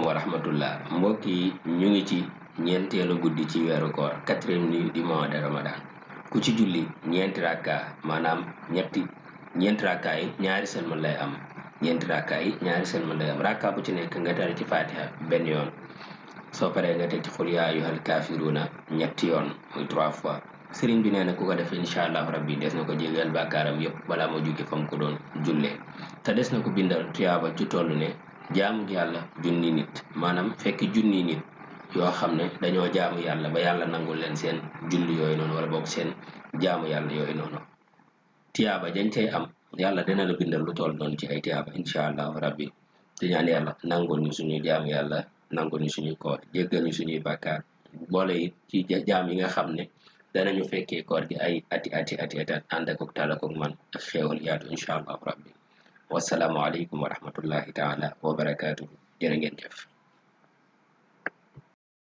wa rahmatullah mbokk yi ñu ngi ci ñeenteelu guddi ci weeru koor 4e nuit du mois de Ramadan ku ci julli ñeenti rakka maanaam ñeenti rakka yi ñaari sëlmal lay am rakka bu ci nekk nga tari ci fatiha benn yoon soo paree nga teg ci xul yaa ayyuhal kaafiruuna ñetti yoon muy 3 fois sëriñ bi nee na ku ko def incha allahu rabbi des na ko jégal bàkkaaram yépp balaa moo jóge fa mu ko doon jullee te des na ko bindal tuyaaba ci toll ne jaamu yàlla junni nit maanaam fekk junni nit yoo xam ne dañoo jaamu yàlla ba yàlla nangul leen seen julli yooyu noonu wala boog seen jaamu yàlla yooyu noonu tiyaaba dañ cay am yàlla dina la bindal lu toll noonu ci ay tiyaaba incha allahu rabbi di ñaan yàlla nangul ñu suñuy jaamu yàlla nangul ñu suñuy koor jéggal ñu suñuy bàkkaar boole it ci jaam yi nga xam ne danañu fekkee koor gi ay ati ànd ak tala ak man ak xéewal yaatu incha allahu rabbi wasalaamu aleykum wa rahmatullahi taala wa barakaatuhu jërë ngeen jëf